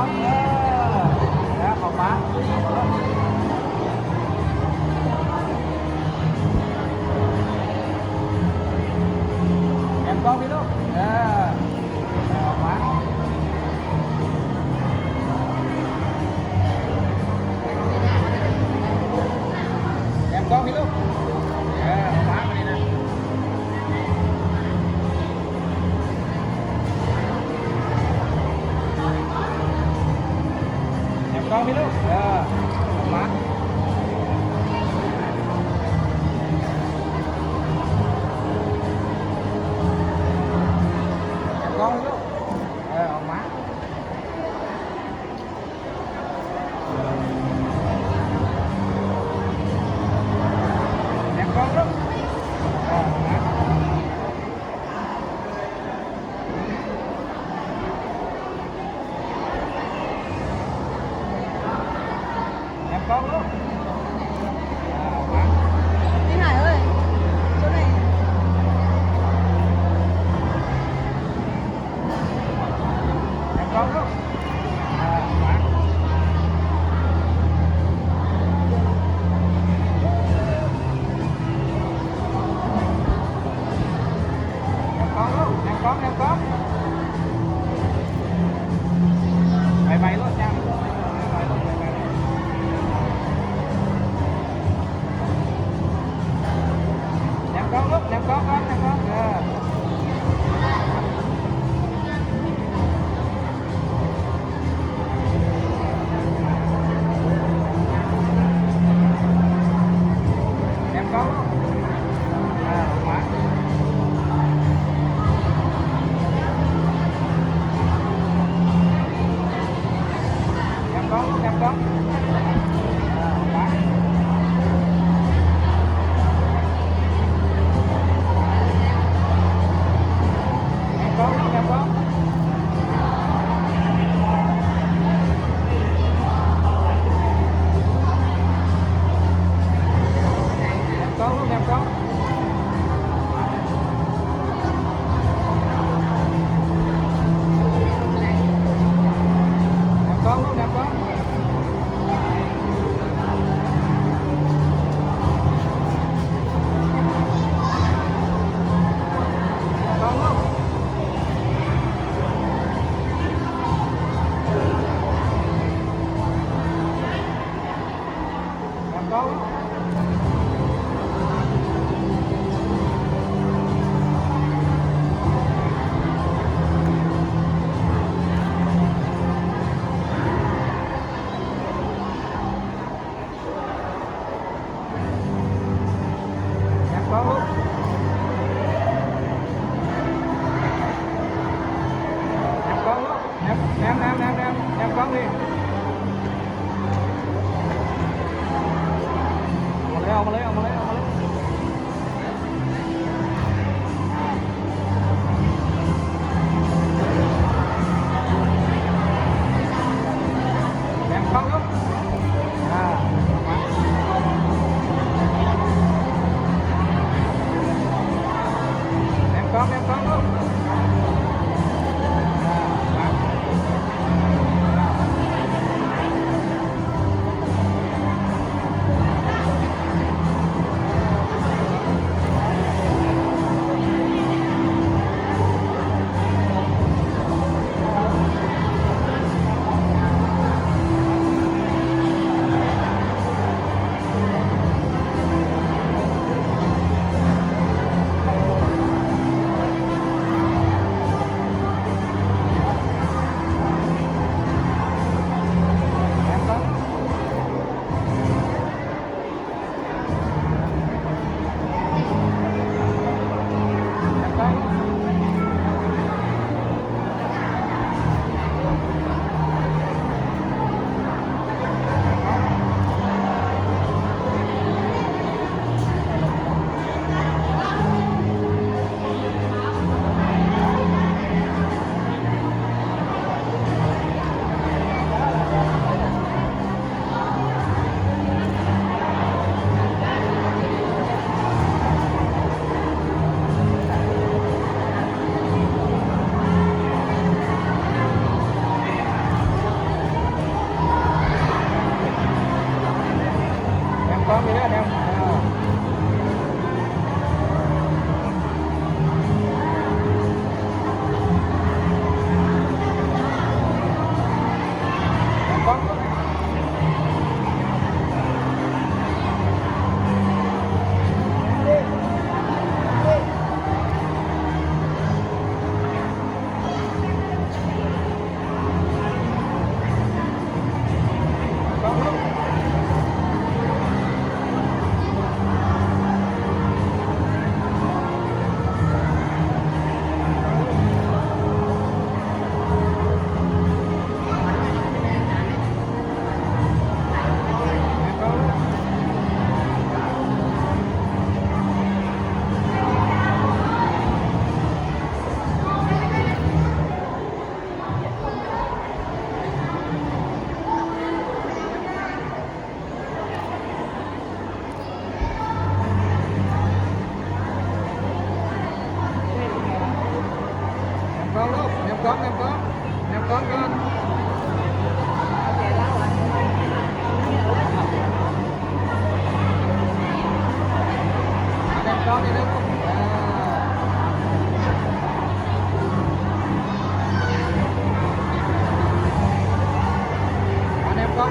ເອີ ແລ້ວເຂົ້າມາ ແນມກ້ອງພີ່ລູກ ເອີ ອອກມາ ແນມກ້ອງພີ່ລູກ ເອີ ອອກມາບາດນີ້ນະ ແນມກ້ອງພີ່ລູກ ເອີ ອອກມາ ແນມກ້ອງພີ່ລູກ ເອີ ອອກມາ ແນມກ້ອງລູກ ເອີ ອອກມາ ແນມກ້ອງລູກ ເອີ ອອກມາ ນີ້ຫາຍເອີຍ ຈຸດນີ້ ແນມກ້ອງລູກ ເອີ ມາ ແນມກ້ອງລູກ ແນມກ້ອງ ແນມກ້ອງ ໄວໆໂລດ ຍ່າງໄວໆໂລດ ໄວໆໂລດ. ແນມກ້ອງລູກ ແນມກ້ອງກ່ອນ ແນມກ້ອງ ເອີ ແນມກ້ອງລູກ ເອີ ອອກມາ ແນມກ້ອງລູກ ແນມກ້ອງ ເອີ ອອກມາ ແນມກ້ອງລູກ ແນມກ້ອງ ແນມກ້ອງລູກ ແນມກ້ອງ ແນມກ້ອງລູກ ແນມກ້ອງ ແນມກ້ອງລູກ ແນມກ້ອງ ແນມກ້ອງລູກ ແນມກ້ອງລູກ ແນມ ແນມ ແນມ ແນມ ແນມກ້ອງນີ້ ອອກມາເລີຍ ອອກມາເລີຍ ອອກມາເລີຍ ອອກມາເລີຍ. ແນມກ້ອງລູກ ອ່າ ມາ ແນມກ້ອງ ແນມກ້ອງລູກ ອ່າ ມາ. ກ້ອງ ແນມກ້ອງ ແນມກ້ອງກ່ອນ ແນມກ້ອງນີ້ເດີ ເອີ ເອົາແນມກ້ອງ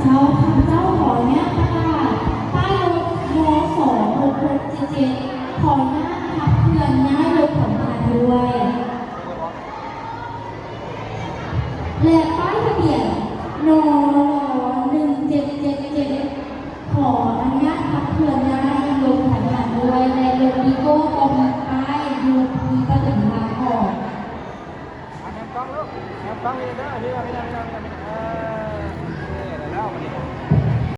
ເຈົ້າ ຂ້າພະເຈົ້າຂໍອະນຸຍາດປະກາດ ປ້າຍລົດ ມສ ຫົກຫົກເຈັດເຈັດ ຂໍອະນຸຍາດຂັບເຄື່ອນຍ້າຍລົດຂອງທ່ານດ້ວຍ. ແລະ ປ້າຍທະບຽນ ນລ ໜຶ່ງເຈັດເຈັດເຈັດ ຂໍອະນຸຍາດຂັບເຄື່ອນຍ້າຍລົດຂອງທ່ານດ້ວຍ ແລະ ລົດວີໂກ້ກໍມີປ້າຍຢູ່ທີ່ປະຕູທາງອອກ. ອ່ະ ແນມກ້ອງລູກ ແນມກ້ອງນີ້ເດີ ເອີ